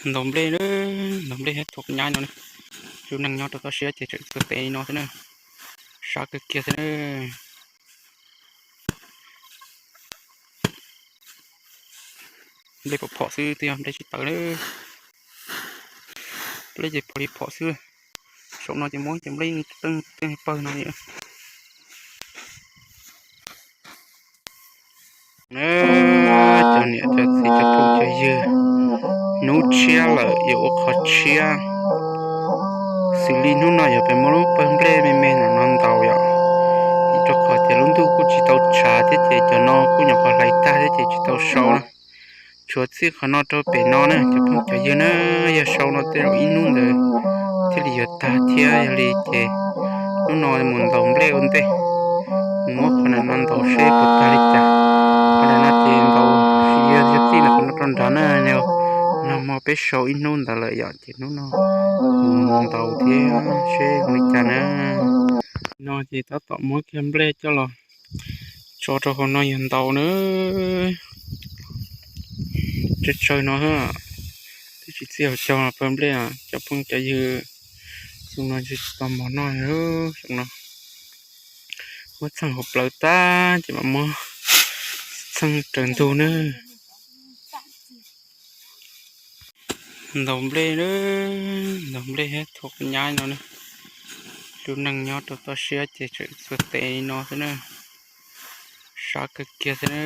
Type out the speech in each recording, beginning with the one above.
Ntaus nplej na, ntaus nplej thiab thua nyab no na. Lub neej nyob rau toj siab ces tseem txhua tes li no xwb na. Sab kawg kiag xwb na. Nplej pom phom xwb twb yog nplej tsis tawv na. Nplej ces phom li phom xwb. Saum no ces muab cov nplej teej teej pawg no li. Cov niam cov txiv cov phooj cov ywg, hnub tshiab lawm yuav ua qhov tshiab. Xws li hnub no yog peb muab lub pawg nplej me me no ntaus yom, vim rau qhov tias lub ntuj kuj tsis tau tshav thiab ces cov no kuj nyuam qhuav hlais tag thiab ces tsis tau sau na. Tshuav txij qhov no rau pem no na cov phooj cov ywg na, yog sau no tej zaum ib hnub ntawd thiaj li yuav tag thiab. Yog li ces hnub no mus ntaus nplej ua ntej, mus muab qhov ntawm no ntaus seb puas tag li cas. Qhov ntawm no ces ntaus, yog yog txij ntawm qhov no rau nrad na, nag hmo peb sau ib hnub ntawd lawm yom, ces hnub no mus ntaus thiab seb zoo li cas na. No ces tab tom muab kiag nplej coj los tso rau hauv no yog ntaus na. Tsawg tsawg no, twb tsis txij hauv caug pawg nplej, cov phooj cov ywg, xyoo no tsis tau mov noj li, xyoo no muab txheej hauv plawv tag ces mam muab txheej raws ntug na. Ntaus nplej na, ntaus nplej thiab thua nyab no na. Lub neej nyob rau toj siab ces tseem txhua tes li no xwb na. Sab kawg kiag xwb na.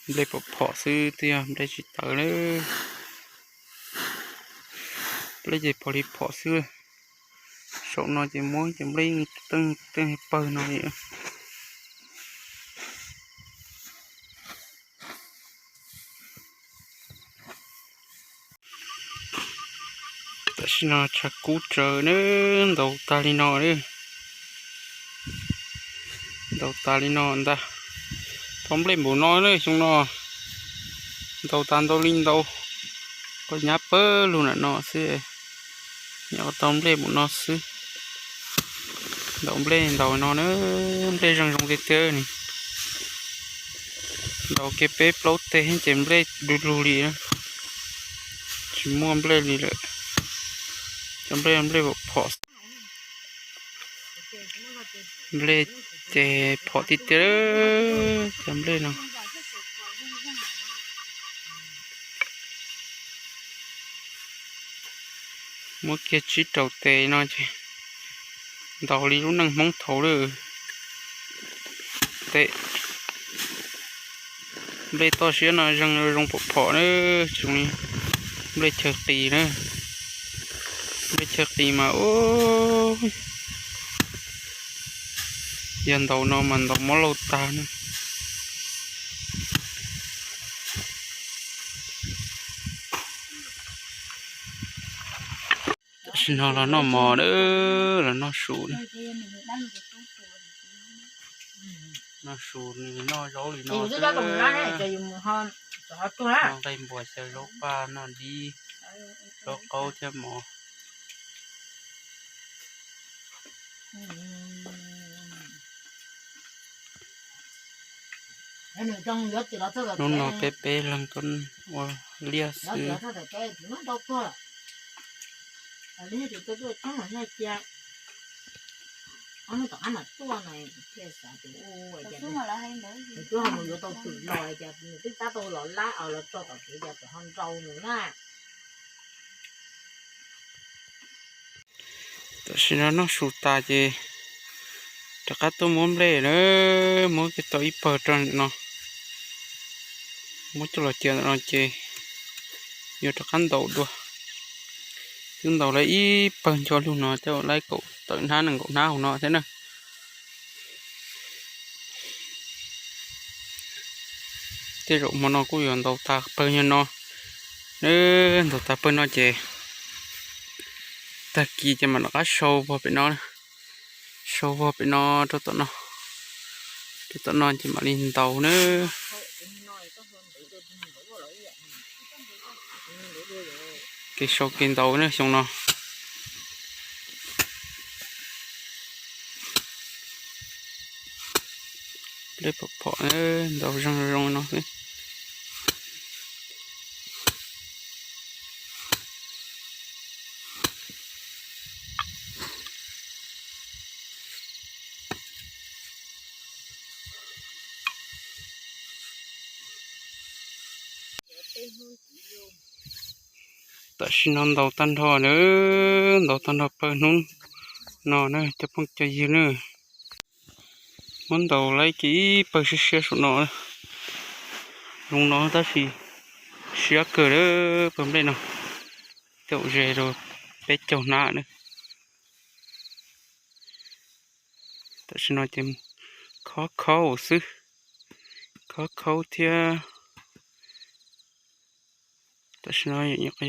Nplej pom phom xwb twb yog nplej tsis tawv na. Nplej ces phom li phom xwb. Saum no ces muab cov nplej teej teej pawg no li. Tam sim no tshav kub tsawv na, ntaus tag li no na. Ntaus tas li no ntag. Tau nplej npaum no na xyoo no. Ntaus tas ntau li ntau. Qhov nyab pawg lug ntawm no xwb, nyuam qhuav tau nplej npaum no xwb. Ntaus nplej ntaus no na, nplej zeeg zoo tiag tiag ne. Ntaus kiag peb plaub teg ces nplej du lug li, tsis muaj nplej li lawm. Cov nplej, nplej phom, nplej ces phom tiag tiag, cov nplej no. Muab kiag tsib rau tes no ces ntaus li lub neej Hmoob thaum lawm. Tes, nplej toj siab no zeeg zoo phom phom na, tsis zoo li nplej chaw qis na. Nplej chaw qis mas ub, yog ntaus no mas ntaus mob laug tag na. Tam sim no los noj mov na, los noj su na. Noj su, noj zaub li no xwb. Noj nqaij npua xyaw zaub paj, noj dib, zaub qaub thiab mov. Hnub no peb peb leeg tuaj ua liaj xwb. Tam sim no noj su tas ces rov qab tuaj muab nplej na, muab kiag tau ib pawg rau no, muab coj los cia ntawm no ces yuav rov qab ntaus dua. Twb ntaus lawm ib pawg ncho lug no coj laib kaum tawm hnab nees nkaum hnab hauv no thiab na. Tej zaum hmo no kuj yuav ntaus tas pawg ncho no. Ntaus tas pawg no ces tag kis ces mam rov qab sau vog pem no, sau vog pem no rau tom no, rau tom no ces mam li ntaus na. Kev sau kev ntaus na xyoo no. Dej phom phom, ntaus zoo zoo no xwb. Tam sim no ntaus tag nrho na, ntaus tag nrho pawg hnub no na cov phooj cov ywg na. Muab ntaus lawm ces ib pawg siab siab saum no, zoo no tab sis siab kawg lawm pawg nplej no, caum ze rau peb caug hnab na. Tam sim no ces khob khaub xwb, khob khaub thiab. Tam sim no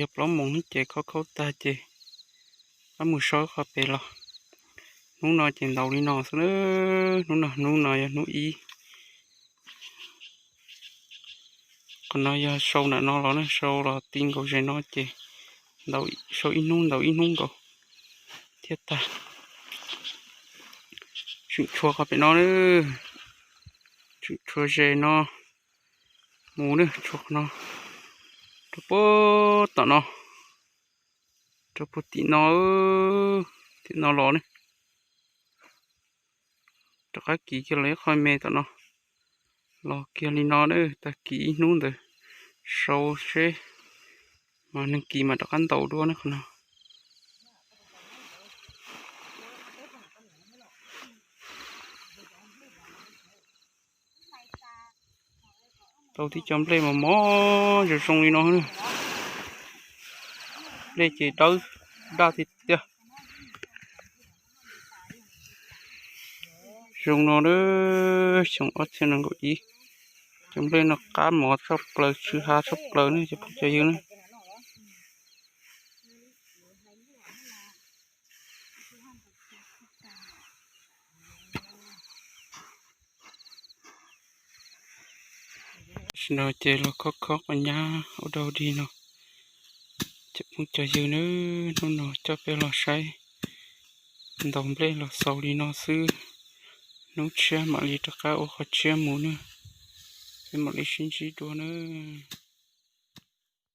yog plaub moos ces khob khaub tag ces rov mus so qhov pem los. Hnub no ces ntaus li no xwb na, hnub no, hnub no yog hnub ib. Qhov no yog sau ntawm no los na, sau los ti nkaus ze no ces ntaus, sau ib hnub ntaus ib hnub nkaus thiaj tag. Tseem tshuav qhov pem no na, tseem tshuav ze no mus na, tshuav qhov no rau puag tom no, rau puag tim no, tim no los na. Rov qab kiv kiag los ib qho me tom no, los kiag li no na, tag kis ib hnub ntawd sau seb mas neeg kis mas rov qab ntaus dua na qhov no. Tau tib co nplej mos mos zoo zoo li no na. Nplej ces dawb daj tiag tiag. Zoo no na, xyoo ob txhiab nees nkaum ib, cov nplej no qab mov tshaj plaws, tsw ha tshaj plaws ne cov phooj cov ywg na. Tam sim no ces los khob khob qhov nyab ua dau dig no. Cov phooj cov ywg na, hnub no coj peb los saib ntaus nplej los xaus li no xwb. Hnub tshiab mam li rov qab ua qhov tshiab mus na. Peb mam li sib ntsib dua nawb.